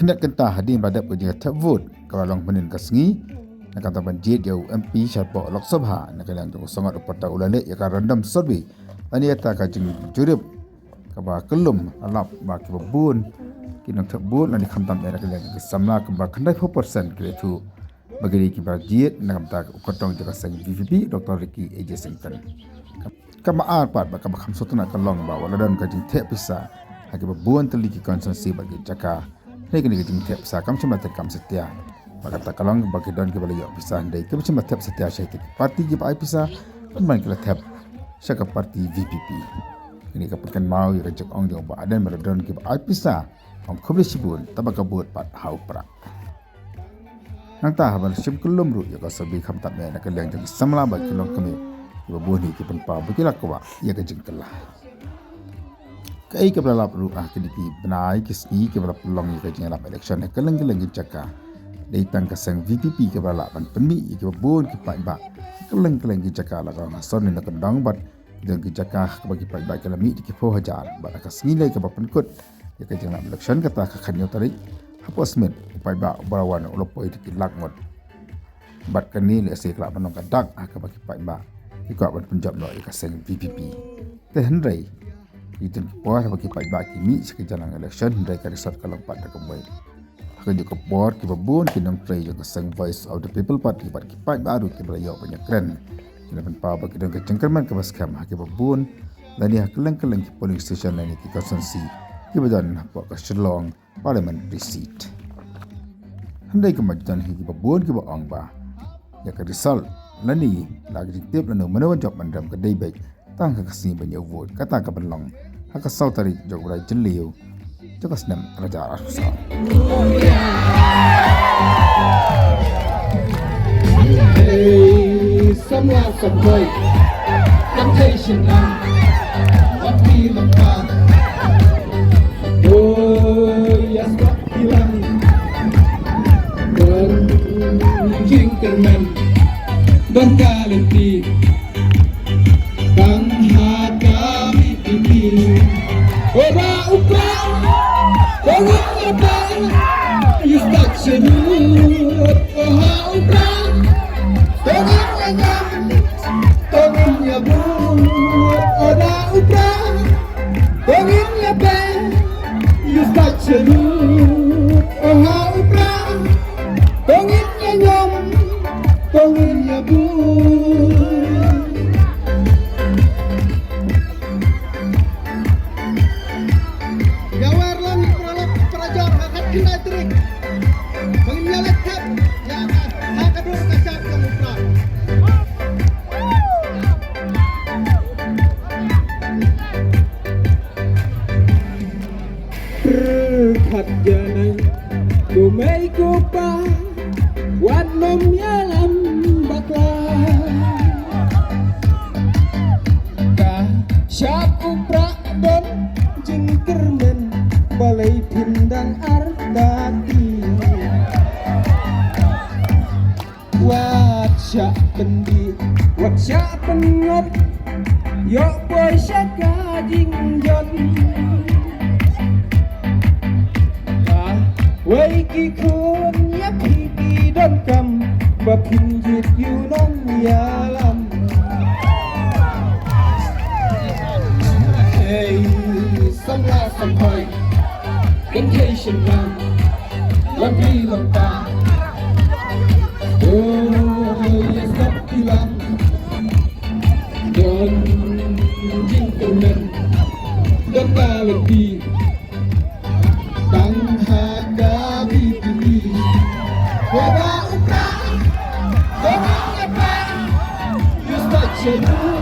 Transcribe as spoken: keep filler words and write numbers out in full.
Ngat kynta hadien ba dep ka jingthep vote kaba long mynnin ka sngi, na ka bynta ban jied ïa u M P shapoh Lok Sabha, na ka liang jong u Sangot u pat u la leh ïa ka random survey. Lane ïa ka jingjurip kaba kyllum, la lap ba kiba bun ki nongthep vote lane khamtam ïa na ka liang ki samla kaba khyndai phew percent ki la ïathuh ba ki dei kiba jied na ka bynta u kyrtong jong ka seng V P P, Doctor Ricky A J Syngkon. Kaba ar pat bad kaba kham sngewtynnat ka long ba wat la don ka jingtheh pisa ha kiba bun tylli ki constituency bad ki jaka. Hynrei kane ka jingtheh pisa kam shym la thep kam satia. Bad kata ka long ba ki don kiba la ïoh pisa hynrei kim shym la thep satia sha ki party kiba ai pisa, kumba ki la thep sha ka party V P P. Kane ka pynkynmaw ïa ka jingong jong u Bah Ardent ba la don kiba ai pisa, ym khublei shibun, tangba ka vote pat ha u Prah. Nangta haba la shim kyllum ruh ïa ka survey khamtam ïa na ka liang jong ki samla bad ki longkmie, kiba bun hi ki pynpaw ba ki la kwah ïa ka jingkylla. Kaei kaba la lap ruh ha kine ki bnai ki sngi kiba la pynlong ïa ka jingïalap election ha kylleng kylleng ki jaka, dei tang ka seng V P P kaba la lah ban pynmih ïa kiba bun ki paidbah ha kylleng kylleng ki jaka, la ka long ha sor ne na kyndong bad ki don ki jaka ha kaba ki paidbah ki la mih da ki phew hajar. Bad ha ka sngi lei kaba pynkut ïa ka jingïalap election, kata ka khathynñiew tarik, hapoh Smit, u paidbah uba la wan u la poi da ki lak ngut. Bad kane lehse ka lah ban long ka dak ha kaba ki paidbah ki kwah ban pynjop noh ïa ka seng V P P. Te hynrei ki don ki por haba ki paidbah ki mih sha ka jingïalap election hynrei ka result ka long pat da kawei. Ha kajuh ka por kiba bun ki nongtrei jong ka seng Voice of the People Party bad ki paidbah ruh kiba la ïoh ban ïakren, ki la pynpaw ba ki don ka jingkyrmen kaba skhem ha kiba bun lane ha kylleng kylleng ki polling station lane ki constituency kiba don hapoh ka Shillong Parliamentary Seat. Hynrei kumba ju don hi kiba bun kiba ong ba ïa ka result lane la ka jingtip lane mano ban jop ban rem ka dei beit tang ha ka sngi ban ïoh vote, kata ka ban long ha ka saw tarik jong u bnai Jylliew jong ka snem ar hajar arphew saw. Hey, samla samhoi, kan thei shin lang, wat pi lang pa. Oh, yes, wat pi lang. Don jingkyrmen, don ka lynti. Tang ha ka V P P. Ora u Prah, ora u Prah. Ïa stad sha lut, ora u Prah. Tang ha ka V P P. Tang ha ka V P P. Ora u Prah. Tang ha ka V P P. Ïa stad sha lut, ora u Prah. Tang ha ka V P P. Tang ha ka V P P. Ïa wer lang ïa u paralok parajor ha ka khyndai tarik. Ba ngin ïa leit thep ïa ka ha ka dur ka jam jong u Prah. Pyrkhat janai, ko mei ko pa, wat nym ïalam bakla. Ka shap u Prah don jingkyrmen, balei phin dang artatien. Wat shah pyndih, wat shah pynngop, ïoh poi sha ka jingjot. Wei ki khun ïa phi ki donkam, ba phin jied ïa u nongïalam. Hey, samla samhoi. Kan thei shin lang, lam ri lam ta. Oh, ïa sop ki lam. Don jingkyrmen, don ka lynti. Tang ha ka V P P. Ora u Prah, ora u Prah. Ïa stad sha lut.